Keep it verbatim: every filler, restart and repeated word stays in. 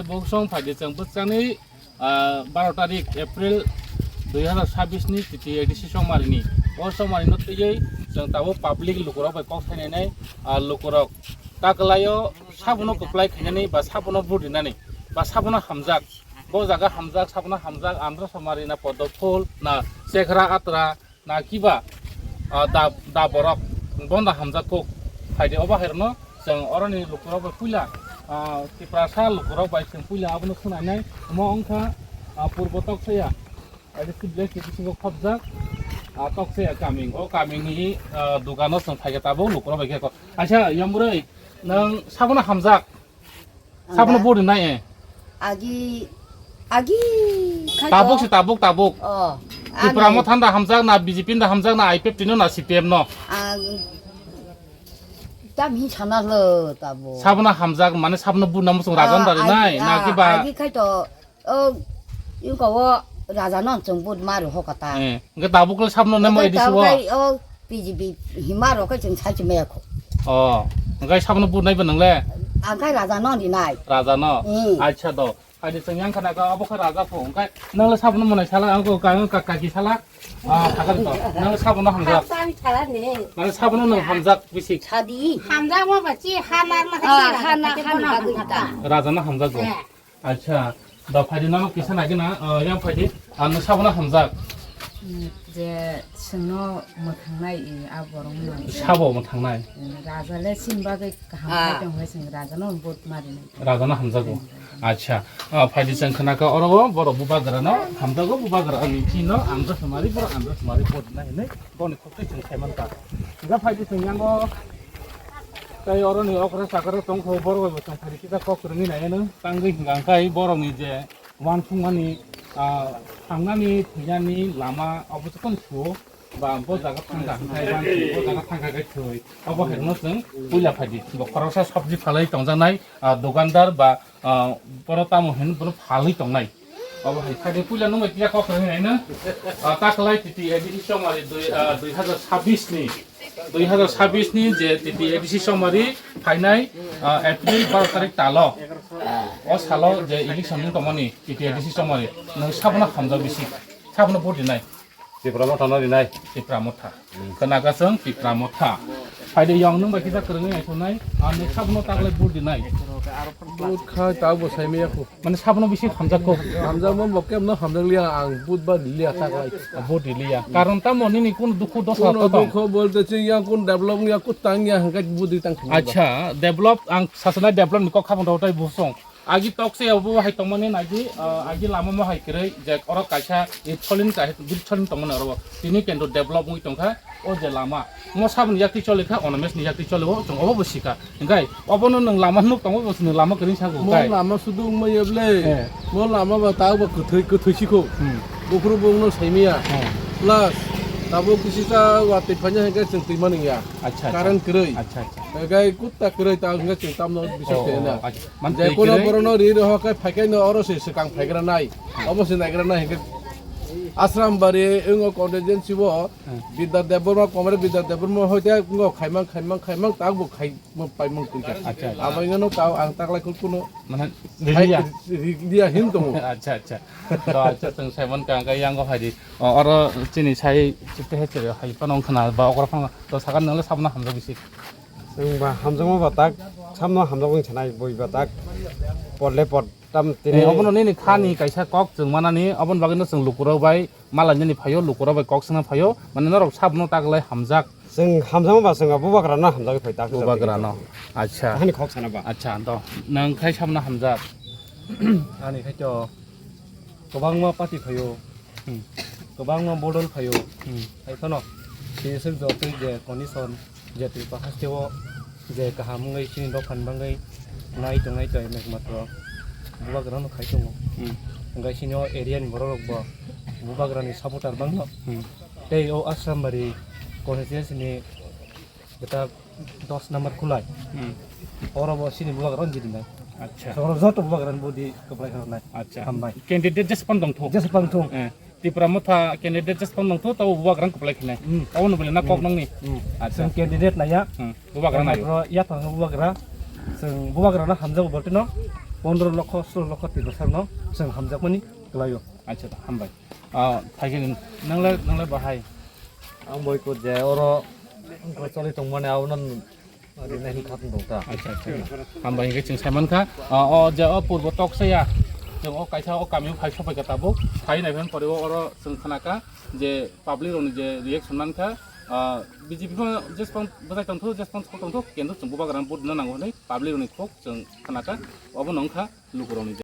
Bo song phaidi chwng bwskangni, ah, baro tarik April dui hazar sabbish ni T T A D C songmari ni. O songmari no twiwi chwng tabuk public lukurok bai kok sainai nai, ah, lukurok ta kwlaio sabono kwplai khainani ba sabono vote rinani ba sabono hamjak. Bo jaga hamjak, sabono hamjak, Andhra Somari na Poddo Phul na Chekhra Atra na kiba, ah, da, da borok bonda hamjak kok. Phaidi obo hai rwno chwng oroni lukurok bai puila, ah, Tiprasa lukurok bai chwng puila abono khwnanai. Omo wngkha, ah, purbo Toksaya, ah, district village ni bisingo khopjak, ah, Toksaya kaming. O kamingni, ah, dukano chwng phaikha tabuk lukurok bai khe kok. Acha, yambrwi, nwng sabono hamjak? Sabono Anda. Vote rinai, eh. Agi, agi, khai Tabuk to. Si tabuk, tabuk. Oh, Tipra ani. Motha da hamjak na, B J P da hamjak na, I P F T no na, C P M no? Ang tam hi sana lo tabuk. Sabono hamjak, mane sabono vote namo song rajan Oh, dari agi, nai, na ah, kiba? Agi khai to, oh, yung ko wo raja no chwng vote maru ho kata. Eh, hwnkhe tabuk le sabono nemo Hwnkhe A D C tabuk wo? Khai, oh, B J P hima ro khai chwng sai chwng maya kho. Oh, hwnkhe sabono vote nai ba nang le? Ang khai raja no di nai. Raja no? Hmm. Acha do. Phaidi chwng yang khana ka, abo khe raja pho. Hwnkhe nang le sabono monai sala, ang ko ka, ka, kaki sala. Ah, thakar to. Nang le sabono hamjak. Tang thala ni. Nang le sabono nang hamjak bisi. Sadi. Hamjak mo bachi, ha nar na Ah, ha na, ha na, ha na. Raja no hamjak go. Eh. Acha, da phaidi nang kisa nagi na, ah, yang phaidi. Ah, nang sabono hamjak. Hmm, je chwngno mwthangnai, i, a borok no. Sabo mwthangnai. Raja le sin bagwi kaham Ah. Khai tong hai chwng raja no vote marinai. Raja no hamjago. Acha, ah, phaidi chwng khna kha oro o borok bubagra no hamjago, bubagra ni thino ang jasmari borok ang jasmari vote na hinwi boni khokti chwng saiman kha. Ga phaidi chwng yango tei oro ni okra sakra tong kho borok bai bo chwng phaidi kisa kok rwngwi nai ano tangwi hwnkha kai borok ni je uansukmani, ah, thangnani thwinani lama obo chukon suo. Ba bo jaga thangkha hwnkhe, bo jaga thangkha khe thwi. Obo hai rwno chwng puila phaidi. Bo khoroksa sabji phalwi tongjaknai, ah, dukandar ba, ah, bono tamo hin bono phalwi tongnai. Obo hai phaidi puila nungwi tiya kok rwngwi naino. Ah, ta khlai T T A D C songmari dui, ah, dui hazar sabbish ni, dui hazar sabbish ni je T T A D C songmari phainai, ah, April baro tarik talo. O salo je election wng tongmani T T A D C songmari. Nwng sabono hamjak bisi. Sabono vote rinai. Tipra Motha no rinai. Tipra Motha. Khwna ka chwng Tipra Motha. Phaidi yong nwng bai kisa kwrwngwi naithoknai. Ang nwng sabono taklai vote rinai. Vote khai ta bo sai maya kho. Mane sabono bisi hamjak kho. Hamjak mo bo kemno hamjak liya ang vote ba liya taklai. Vote liya. Karon tamo nini kun dukhu dosa Kuno to tong. Dukho bolte chwng yang kun develop ya kut tang ya hangkai vote tang. Acha, develop ang sasana develop ni kok khabang rw tai busong. Agi tokse obo hai tongmani nagi, ah, agi lama mo hai kwrwi je oro kaisa itholin kaisa itholin tongmani oro tini kendo develop wngwi tongkha o je lama mo saboni yakti choli kha onomes ni yakti choli o chong obo bo sika hingkai obono nwng lama nuk tongo bo nwng lama kwrwi sago Mo hingkai lama sudu wngma yeble. Eh. Mo lama ba ta ba kwthwi kwthwi sikho. Hmm. Bukhru bongno saimiya. Hmm. Plus tabo kisi ta watwi phanya hingkai chwng twi mani ya. Acha, acha. Current kwrwi. Acha, acha. Hingkai kutta kwrwi ta hingkai chwng tamno bisok Oh, kena. Oh, acha. Man Je twi kono kwrwi? Borono ri rohor khai phaikai no oro se swkang phaigra nai. Obo se naigra nai hingke Asram bari wngkha constituency bo Hmm. Bidya Debbarma, Comrade Bidya Debbarma hoite wngkha khaimang, khaimang, khaimang, tak bo khai mo paimang tongkha. Acha, acha. Abo wngkha no tao ang taklai kul kuno Mane khai riliya? Riliya hin tongo. Acha, acha. To acha, chwng saimon ka hingke yango phaidi. O, oro chini sai chipte he chiri hai phano wngkha na ba okra phano to sakha nang le sabna hamjak bisi. Chwng ba hamjakma ba tak, samno hamjak wng sanai bui ba tak, pot le pot tam tini. Eh, obono nini khani kaisa kok chwng manani, oboni bagwino chwng lukurok bai malainani phaio, lukurok bai kok swngna phaio, mane norok sabno taklai hamjak. Chwng hamjakma ba chwng bubagrano hamjagwi phai tak. Bubagrano. Acha. Hani kok sana ba. Acha, to. Nang khai sabno hamjak. Ani khai to kwbangma party phaio. Hmm. Kwbangma bodol phaio. Hmm. Hai phano sini swk jotoi je condition je Tripura haste o je kaham wngwi chini dophani bagwi nai tongnai to ekmatro bubagrano khai tongo. Hmm. Hwnkhe sini o area ni borok rok bo bubagrani supporter bangno. Hmm. Tei o Asrambari constituency ni Beta dos number khulai. Hmm. Oro bo sini bubagra rok jidinai. Acha. Soro joto bubagra bodi kwplai kharnai. Acha. Hambai. Candidate jespan dong thung. Jespan thung. Eh, Tipra Motha candidate jespan dong thung, tabo bubagra kwplai khinai. Hmm. Tabo no bole na kok nangni. Hmm. Acha. Seng candidate naya. Hmm. Bubagra nayo. Pro ya thang bubagra. Seng bubagra na hamjak bortino. pondro lokho, sulo lokho Tiprasarno chwng hamjakmani kwlaio. Acha, hambai. Ah, phaikhe nang-, nangle, nangle bahai. Ang bai ko je oro choli tongmani abono rinai hin khatong tongta. Acha, acha. Hambai hingke chwng saimankha. Ah, o je o purbo toksaya. Chwng o kaisa o kamio phai sopaikha tabuk. Phai naiphai pore o oro chwng khnakha je public rokni je reaction mankha. Ah, B J P pho jesphang bwsai tongthok, jesphang thok tongthok, kintu chwng bubagra vote rwna nango hinwi public rokni khuk chwng khnakha. Obo nongkha lukurokni je.